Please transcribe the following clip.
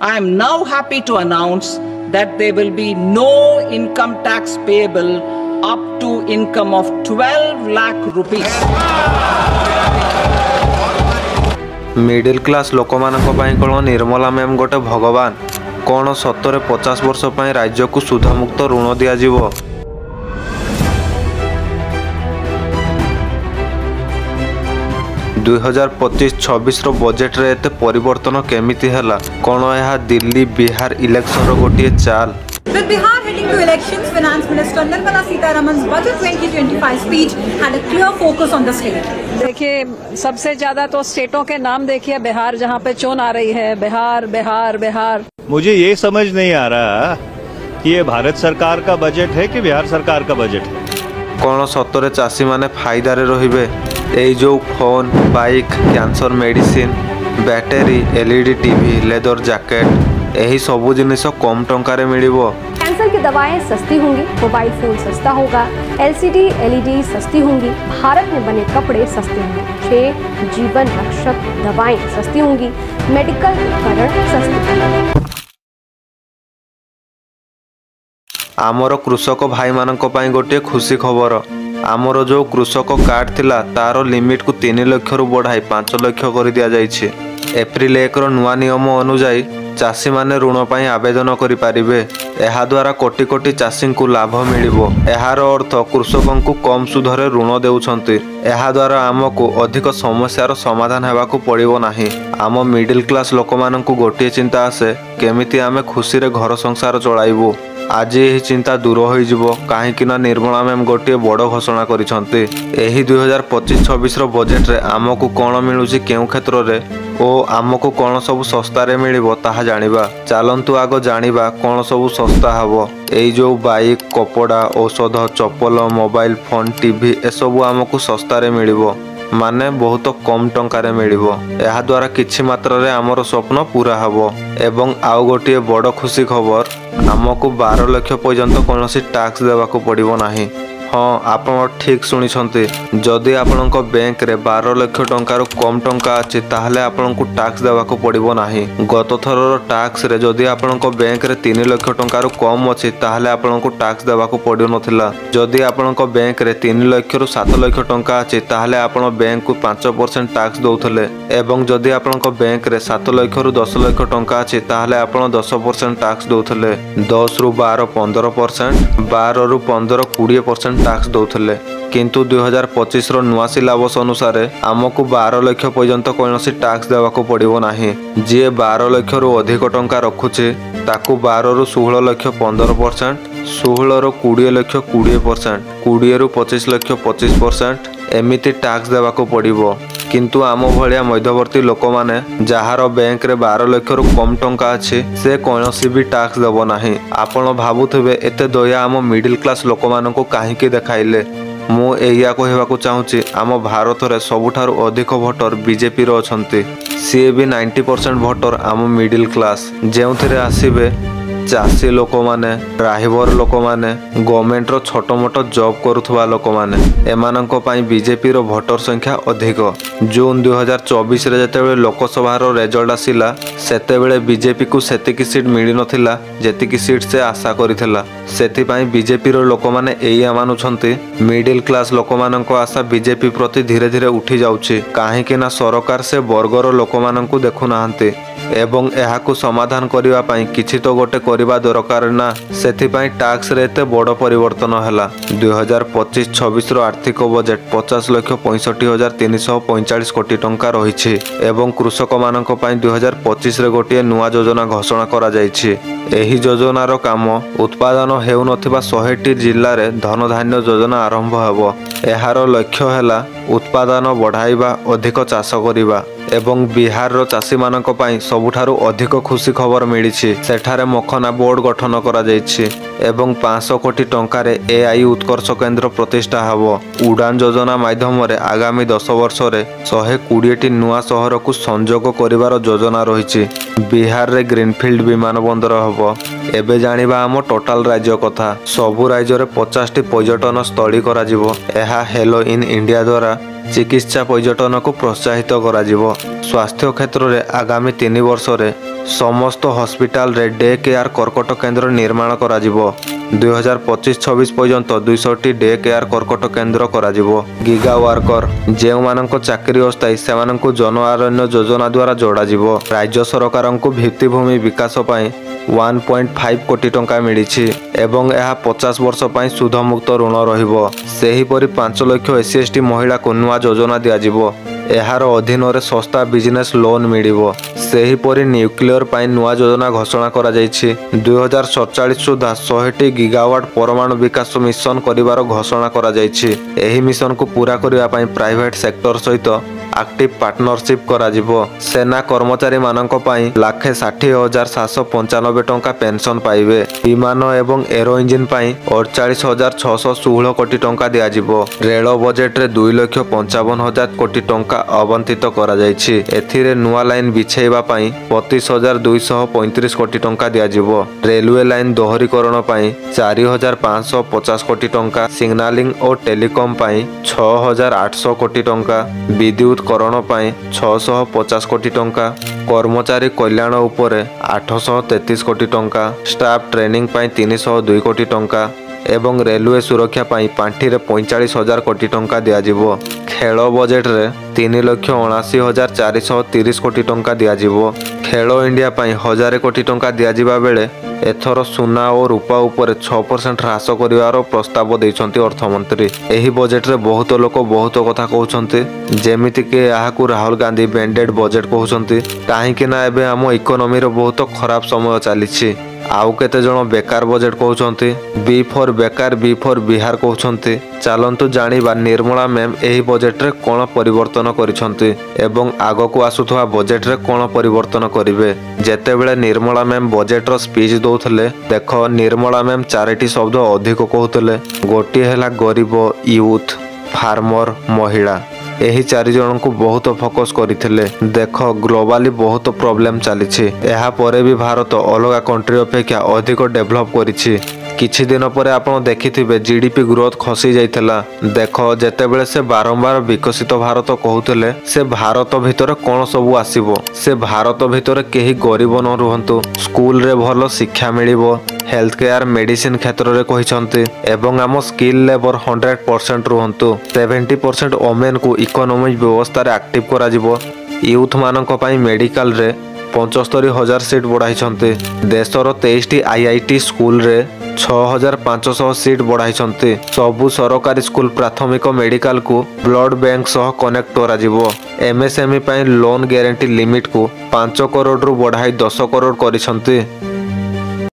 I am now happy to announce that there will be no income tax payable up to income of 12 lakh rupees. Middle class ଲୋକମାନଙ୍କ ପାଇଁ କ'ଣ Nirmala ma'am ଗୋଟେ ଭଗବାନ? କ'ଣ ସତରେ 50 ବର୍ଷ ପାଇଁ ରାଜ୍ୟକୁ ସୁଧମୁକ୍ତ ଋଣ ଦିଆଯିବ? 2025-26ର ବଜେଟରେ ଏତେ ପରିବର୍ତ୍ତନ କେମିତି ହେଲା? କ'ଣ ଏହା ଦିଲ୍ଲୀ ବିହାର ଇଲେକ୍ସନର ଗୋଟିଏ ଚାଲ? With Bihar heading to elections, Finance Minister Nirmala Sitharaman's Budget 2025 speech had a clear focus on the state. देखिए, सबसे ज्यादा तो स्टेटों के नाम देखिए, बिहार जहां पे चोन आ रही है, बिहार बिहार बिहार। मुझे ये समझ नहीं आ रहा कि ये भारत सरकार का बजट है कि बिहार सरकार का बजट है। କ'ଣ ସତରେ ଚାଷୀମାନେ ଫାଇଦାରେ ରହିବେ? ଏଇ ଯେଉଁ phone, bike, cancer medicine, battery, LED TV, leather jacket, ଏହି ସବୁ ଜିନିଷ କମ୍ ଟଙ୍କାରେ ମିଳିବ। कैंसर की दवाएं सस्ती होंगी, मोबाइल फोन सस्ता होगा, एलसीडी एलईडी सस्ती होंगी, भारत में बने कपड़े सस्ते होंगे, 6 जीवन रक्षक दवाएं सस्ती होंगी, मेडिकल उपकरण सस्ते होंगे। ଆମର କୃଷକ ଭାଇମାନଙ୍କ ପାଇଁ ଗୋଟିଏ ଖୁସି ଖବର। ଆମର ଯେଉଁ କୃଷକ କାର୍ଡ଼ ଥିଲା, ତାର ଲିମିଟକୁ 3 ଲକ୍ଷରୁ ବଢ଼ାଇ 5 ଲକ୍ଷ କରିଦିଆଯାଇଛି। ଏପ୍ରିଲ 1ର ନୂଆ ନିୟମ ଅନୁଯାୟୀ ଚାଷୀମାନେ ଋଣ ପାଇଁ ଆବେଦନ କରିପାରିବେ। ଏହାଦ୍ୱାରା କୋଟି କୋଟି ଚାଷୀଙ୍କୁ ଲାଭ ମିଳିବ। ଏହାର ଅର୍ଥ କୃଷକଙ୍କୁ କମ୍ ସୁଧରେ ଋଣ ଦେଉଛନ୍ତି। ଏହାଦ୍ୱାରା ଆମକୁ ଅଧିକ ସମସ୍ୟାର ସମାଧାନ ହେବାକୁ ପଡ଼ିବ ନାହିଁ। ଆମ ମିଡିଲ କ୍ଲାସ୍ ଲୋକମାନଙ୍କୁ ଗୋଟିଏ ଚିନ୍ତା ଆସେ, କେମିତି ଆମେ ଖୁସିରେ ଘର ସଂସାର ଚଳାଇବୁ। ଆଜି ଏହି ଚିନ୍ତା ଦୂର ହୋଇଯିବ, କାହିଁକି ନା ନିର୍ମଳା ମ୍ୟାମ୍ ଗୋଟିଏ ବଡ଼ ଘୋଷଣା କରିଛନ୍ତି। ଏହି 2025-26ର ବଜେଟରେ ଆମକୁ କ'ଣ ମିଳୁଛି, କେଉଁ କ୍ଷେତ୍ରରେ ଓ ଆମକୁ କ'ଣ ସବୁ ଶସ୍ତାରେ ମିଳିବ ତାହା ଜାଣିବା। ଚାଲନ୍ତୁ ଆଗ ଜାଣିବା କ'ଣ ସବୁ ଶସ୍ତା ହେବ। ଏଇ ଯେଉଁ ବାଇକ୍, କପଡ଼ା, ଔଷଧ, ଚପଲ, ମୋବାଇଲ ଫୋନ୍, ଟିଭି, ଏସବୁ ଆମକୁ ଶସ୍ତାରେ ମିଳିବ, ମାନେ ବହୁତ କମ୍ ଟଙ୍କାରେ ମିଳିବ। ଏହାଦ୍ୱାରା କିଛି ମାତ୍ରାରେ ଆମର ସ୍ୱପ୍ନ ପୁରା ହେବ। ଏବଂ ଆଉ ଗୋଟିଏ ବଡ଼ ଖୁସି ଖବର, ଆମକୁ 12 ଲକ୍ଷ ପର୍ଯ୍ୟନ୍ତ କୌଣସି ଟ୍ୟାକ୍ସ ଦେବାକୁ ପଡ଼ିବ ନାହିଁ। ହଁ, ଆପଣ ଠିକ୍ ଶୁଣିଛନ୍ତି। ଯଦି ଆପଣଙ୍କ ବ୍ୟାଙ୍କରେ 12 ଲକ୍ଷ ଟଙ୍କାରୁ କମ୍ ଟଙ୍କା ଅଛି, ତାହେଲେ ଆପଣଙ୍କୁ ଟ୍ୟାକ୍ସ ଦେବାକୁ ପଡ଼ିବ ନାହିଁ। ଗତ ଥରର ଟ୍ୟାକ୍ସରେ ଯଦି ଆପଣଙ୍କ ବ୍ୟାଙ୍କରେ 3 ଲକ୍ଷ ଟଙ୍କାରୁ କମ୍ ଅଛି, ତାହେଲେ ଆପଣଙ୍କୁ ଟ୍ୟାକ୍ସ ଦେବାକୁ ପଡ଼ୁନଥିଲା। ଯଦି ଆପଣଙ୍କ ବ୍ୟାଙ୍କରେ 3 ଲକ୍ଷରୁ 7 ଲକ୍ଷ ଟଙ୍କା ଅଛି, ତାହେଲେ ଆପଣ ବ୍ୟାଙ୍କକୁ 5% ଟ୍ୟାକ୍ସ ଦେଉଥିଲେ ଏବଂ ଯଦି ଆପଣଙ୍କ ବ୍ୟାଙ୍କରେ 7 ଲକ୍ଷରୁ 10 ଲକ୍ଷ ଟଙ୍କା ଅଛି, ତାହେଲେ ଆପଣ 10% ଟ୍ୟାକ୍ସ ଦେଉଥିଲେ। 10ରୁ 12 15%, 12ରୁ 15 20% ଟ୍ୟାକ୍ସ ଦେଉଥିଲେ। କିନ୍ତୁ 2025ର ନୂଆ ସିଲାବସ୍ ଅନୁସାରେ ଆମକୁ 12 ଲକ୍ଷ ପର୍ଯ୍ୟନ୍ତ କୌଣସି ଟ୍ୟାକ୍ସ ଦେବାକୁ ପଡ଼ିବ ନାହିଁ। ଯିଏ 12 ଲକ୍ଷରୁ ଅଧିକ ଟଙ୍କା ରଖୁଛି, ତାକୁ 12ରୁ 16 ଲକ୍ଷ 15%, 16ରୁ 20 ଲକ୍ଷ 20%, 20ରୁ 25 ଲକ୍ଷ 25%, ଏମିତି ଟ୍ୟାକ୍ସ ଦେବାକୁ ପଡ଼ିବ। କିନ୍ତୁ ଆମ ଭଳିଆ ମଧ୍ୟବର୍ତ୍ତୀ ଲୋକମାନେ, ଯାହାର ବ୍ୟାଙ୍କରେ 12 ଲକ୍ଷରୁ କମ୍ ଟଙ୍କା ଅଛି, ସେ କୌଣସି ବି ଟ୍ୟାକ୍ସ ଦେବ ନାହିଁ। ଆପଣ ଭାବୁଥିବେ, ଏତେ ଦୟା ଆମ ମିଡିଲ କ୍ଲାସ୍ ଲୋକମାନଙ୍କୁ କାହିଁକି ଦେଖାଇଲେ? ମୁଁ ଏଇଆ କହିବାକୁ ଚାହୁଁଛି, ଆମ ଭାରତରେ ସବୁଠାରୁ ଅଧିକ ଭୋଟର ବିଜେପିର ଅଛନ୍ତି। ସିଏ ବି 90% ଭୋଟର ଆମ ମିଡିଲ କ୍ଲାସ୍, ଯେଉଁଥିରେ ଆସିବେ ଚାଷୀ ଲୋକମାନେ, ଡ୍ରାଇଭର ଲୋକମାନେ, ଗଭର୍ଣ୍ଣମେଣ୍ଟର ଛୋଟ ମୋଟ ଜବ୍ କରୁଥିବା ଲୋକମାନେ। ଏମାନଙ୍କ ପାଇଁ ବିଜେପିର ଭୋଟର ସଂଖ୍ୟା ଅଧିକ। ଜୁନ୍ 2024ରେ ଯେତେବେଳେ ଲୋକସଭାର ରେଜଲ୍ଟ ଆସିଲା, ସେତେବେଳେ ବିଜେପିକୁ ସେତିକି ସିଟ୍ ମିଳିନଥିଲା ଯେତିକି ସିଟ୍ ସେ ଆଶା କରିଥିଲା। ସେଥିପାଇଁ ବିଜେପିର ଲୋକମାନେ ଏଇଆ ମାନୁଛନ୍ତି, ମିଡିଲ କ୍ଲାସ୍ ଲୋକମାନଙ୍କ ଆଶା ବିଜେପି ପ୍ରତି ଧୀରେ ଧୀରେ ଉଠି ଯାଉଛି, କାହିଁକି ନା ସରକାର ସେ ବର୍ଗର ଲୋକମାନଙ୍କୁ ଦେଖୁନାହାନ୍ତି ଏବଂ ଏହାକୁ ସମାଧାନ କରିବା ପାଇଁ କିଛି ତ ଗୋଟେ କରିବା ଦରକାର ନା। ସେଥିପାଇଁ ଟ୍ୟାକ୍ସରେ ଏତେ ବଡ଼ ପରିବର୍ତ୍ତନ ହେଲା। 2025-26ର ଆର୍ଥିକ ବଜେଟ 50,65,345 କୋଟି ଟଙ୍କା ରହିଛି ଏବଂ କୃଷକମାନଙ୍କ ପାଇଁ 2025ରେ ଗୋଟିଏ ନୂଆ ଯୋଜନା ଘୋଷଣା କରାଯାଇଛି। ଏହି ଯୋଜନାର କାମ ଉତ୍ପାଦନ ହେଉନଥିବା 100ଟି ଜିଲ୍ଲାରେ ଧନଧାନ୍ୟ ଯୋଜନା ଆରମ୍ଭ ହେବ। ଏହାର ଲକ୍ଷ୍ୟ ହେଲା ଉତ୍ପାଦନ ବଢ଼ାଇବା, ଅଧିକ ଚାଷ କରିବା। ଏବଂ ବିହାରର ଚାଷୀମାନଙ୍କ ପାଇଁ ସବୁଠାରୁ ଅଧିକ ଖୁସି ଖବର ମିଳିଛି। ସେଠାରେ ମଖନା ବୋର୍ଡ ଗଠନ କରାଯାଇଛି ଏବଂ 500 କୋଟି ଟଙ୍କାରେ ଏଆଇ ଉତ୍କର୍ଷ କେନ୍ଦ୍ର ପ୍ରତିଷ୍ଠା ହେବ। ଉଡ଼ାନ ଯୋଜନା ମାଧ୍ୟମରେ ଆଗାମୀ 10 ବର୍ଷରେ 120ଟି ନୂଆ ସହରକୁ ସଂଯୋଗ କରିବାର ଯୋଜନା ରହିଛି। ବିହାରରେ ଗ୍ରୀନଫିଲ୍ଡ ବିମାନ ବନ୍ଦର ହେବ। ଏବେ ଜାଣିବା ଆମ ଟୋଟାଲ ରାଜ୍ୟ କଥା। ସବୁ ରାଜ୍ୟରେ 50ଟି ପର୍ଯ୍ୟଟନ ସ୍ଥଳୀ କରାଯିବ। ଏହା ହେଲୋ ଇନ୍ ଇଣ୍ଡିଆ ଦ୍ୱାରା ଚିକିତ୍ସା ପର୍ଯ୍ୟଟନକୁ ପ୍ରୋତ୍ସାହିତ କରାଯିବ। ସ୍ୱାସ୍ଥ୍ୟ କ୍ଷେତ୍ରରେ ଆଗାମୀ 3 ବର୍ଷରେ ସମସ୍ତ ହସ୍ପିଟାଲରେ ଡେ କେୟାର କର୍କଟ କେନ୍ଦ୍ର ନିର୍ମାଣ କରାଯିବ। 2025-26 ପର୍ଯ୍ୟନ୍ତ 200ଟି ଡେ କେୟାର କର୍କଟ କେନ୍ଦ୍ର କରାଯିବ। ଗିଗା ୱାର୍କର ଯେଉଁମାନଙ୍କ ଚାକିରି ଅସ୍ଥାୟୀ, ସେମାନଙ୍କୁ ଜନ ଆରଣ୍ୟ ଯୋଜନା ଦ୍ୱାରା ଯୋଡ଼ାଯିବ। ରାଜ୍ୟ ସରକାରଙ୍କୁ ଭିତ୍ତିଭୂମି ବିକାଶ ପାଇଁ 1.5 କୋଟି ଟଙ୍କା ମିଳିଛି ଏବଂ ଏହା 50 ବର୍ଷ ପାଇଁ ସୁଧମୁକ୍ତ ଋଣ ରହିବ। ସେହିପରି 5 ଲକ୍ଷ ଏସ୍ ସି ଏସ୍ ଟି ମହିଳାକୁ ନୂଆ ଯୋଜନା ଦିଆଯିବ। ଏହାର ଅଧୀନରେ ଶସ୍ତା ବିଜନେସ୍ ଲୋନ୍ ମିଳିବ। ସେହିପରି ନ୍ୟୁକ୍ଲିୟର ପାଇଁ ନୂଆ ଯୋଜନା ଘୋଷଣା କରାଯାଇଛି। 2047 ସୁଦ୍ଧା 100ଟି ଗିଗାୱାଟ ପରମାଣୁ ବିକାଶ ମିଶନ କରିବାର ଘୋଷଣା କରାଯାଇଛି। ଏହି ମିଶନକୁ ପୂରା କରିବା ପାଇଁ ପ୍ରାଇଭେଟ ସେକ୍ଟର ସହିତ ଆକ୍ଟିଭ ପାର୍ଟନରସିପ୍ କରାଯିବ। ସେନା କର୍ମଚାରୀମାନଙ୍କ ପାଇଁ 1,60,795 ଟଙ୍କା ପେନସନ୍ ପାଇବେ। ବିମାନ ଏବଂ ଏରୋ ଇଞ୍ଜିନ୍ ପାଇଁ 48,616 କୋଟି ଟଙ୍କା ଦିଆଯିବ। ରେଳ ବଜେଟରେ 2,55,000 କୋଟି ଟଙ୍କା ଆବଣ୍ଟିତ କରାଯାଇଛି। ଏଥିରେ ନୂଆ ଲାଇନ୍ ବିଛାଇବା ପାଇଁ 32,235 କୋଟି ଟଙ୍କା ଦିଆଯିବ। ରେଲୱେ ଲାଇନ୍ ଦୋହରୀକରଣ ପାଇଁ 4,550 କୋଟି ଟଙ୍କା, ସିଗ୍ନାଲିଂ ଓ ଟେଲିକମ୍ ପାଇଁ 6,800 କୋଟି ଟଙ୍କା, ବିଦ୍ୟୁତକରଣ ପାଇଁ 650 କୋଟି ଟଙ୍କା, କର୍ମଚାରୀ କଲ୍ୟାଣ ଉପରେ 833 କୋଟି ଟଙ୍କା, ଷ୍ଟାଫ୍ ଟ୍ରେନିଂ ପାଇଁ 302 କୋଟି ଟଙ୍କା ଏବଂ ରେଲୱେ ସୁରକ୍ଷା ପାଇଁ ପାଣ୍ଠିରେ 45,000 କୋଟି ଟଙ୍କା ଦିଆଯିବ। ଖେଳ ବଜେଟରେ 3,79,430 କୋଟି ଟଙ୍କା ଦିଆଯିବ। ଖେଳ ଇଣ୍ଡିଆ ପାଇଁ 1,000 କୋଟି ଟଙ୍କା ଦିଆଯିବା ବେଳେ ଏଥର ସୁନା ଓ ରୂପା ଉପରେ 6% ହ୍ରାସ କରିବାର ପ୍ରସ୍ତାବ ଦେଇଛନ୍ତି ଅର୍ଥମନ୍ତ୍ରୀ। ଏହି ବଜେଟରେ ବହୁତ ଲୋକ ବହୁତ କଥା କହୁଛନ୍ତି, ଯେମିତିକି ଏହାକୁ ରାହୁଲ ଗାନ୍ଧୀ ବ୍ୟାଣ୍ଡେଡ୍ ବଜେଟ୍ କହୁଛନ୍ତି, କାହିଁକି ନା ଏବେ ଆମ ଇକୋନୋମିର ବହୁତ ଖରାପ ସମୟ ଚାଲିଛି। ଆଉ କେତେ ଜଣ ବେକାର ବଜେଟ୍ କହୁଛନ୍ତି, ବି ଫର୍ ବେକାର, ବି ଫର୍ ବିହାର କହୁଛନ୍ତି। ଚାଲନ୍ତୁ ଜାଣିବା ନିର୍ମଳା ମ୍ୟାମ୍ ଏହି ବଜେଟରେ କ'ଣ ପରିବର୍ତ୍ତନ କରିଛନ୍ତି ଏବଂ ଆଗକୁ ଆସୁଥିବା ବଜେଟରେ କ'ଣ ପରିବର୍ତ୍ତନ କରିବେ। ଯେତେବେଳେ ନିର୍ମଳା ମ୍ୟାମ୍ ବଜେଟର ସ୍ପିଚ୍ ଦେଉଥିଲେ, ଦେଖ ନିର୍ମଳା ମ୍ୟାମ୍ 4ଟି ଶବ୍ଦ ଅଧିକ କହୁଥିଲେ। ଗୋଟିଏ ହେଲା ଗରିବ, ୟୁଥ୍, ଫାର୍ମର, ମହିଳା। ଏହି 4 ଜଣଙ୍କୁ ବହୁତ ଫୋକସ୍ କରିଥିଲେ। ଦେଖ, ଗ୍ଲୋବାଲି ବହୁତ ପ୍ରୋବ୍ଲେମ୍ ଚାଲିଛି, ଏହାପରେ ବି ଭାରତ ଅଲଗା କଣ୍ଟ୍ରି ଅପେକ୍ଷା ଅଧିକ ଡେଭଲପ୍ କରିଛି। କିଛି ଦିନ ପରେ ଆପଣ ଦେଖିଥିବେ ଜିଡିପି ଗ୍ରୋଥ୍ ଖସି ଯାଇଥିଲା। ଦେଖ, ଯେତେବେଳେ ସେ ବାରମ୍ବାର ବିକଶିତ ଭାରତ କହୁଥିଲେ, ସେ ଭାରତ ଭିତରେ କ'ଣ ସବୁ ଆସିବ? ସେ ଭାରତ ଭିତରେ କେହି ଗରିବ ନ ରୁହନ୍ତୁ, ସ୍କୁଲରେ ଭଲ ଶିକ୍ଷା ମିଳିବ, ହେଲ୍ଥ କେୟାର ମେଡିସିନ କ୍ଷେତ୍ରରେ କହିଛନ୍ତି, ଏବଂ ଆମ ସ୍କିଲ୍ ଲେବର 100% ରୁହନ୍ତୁ, 70% ଓମେନ୍କୁ ଇକୋନୋମିକ୍ ବ୍ୟବସ୍ଥାରେ ଆକ୍ଟିଭ କରାଯିବ, ୟୁଥ୍ମାନଙ୍କ ପାଇଁ ମେଡିକାଲରେ 75,000 ସିଟ୍ ବଢ଼ାଇଛନ୍ତି, ଦେଶର 23ଟି I I T ସ୍କୁଲରେ 6,500 ସିଟ୍ ବଢ଼ାଇଛନ୍ତି, ସବୁ ସରକାରୀ ସ୍କୁଲ ପ୍ରାଥମିକ ମେଡିକାଲକୁ ବ୍ଲଡ ବ୍ୟାଙ୍କ ସହ କନେକ୍ଟ କରାଯିବ, ଏମ୍ଏସ୍ଏମ୍ଇ ପାଇଁ ଲୋନ୍ ଗ୍ୟାରେଣ୍ଟି ଲିମିଟକୁ 5 କରୋଡ଼ରୁ ବଢ଼ାଇ 10 କରୋଡ଼ କରିଛନ୍ତି।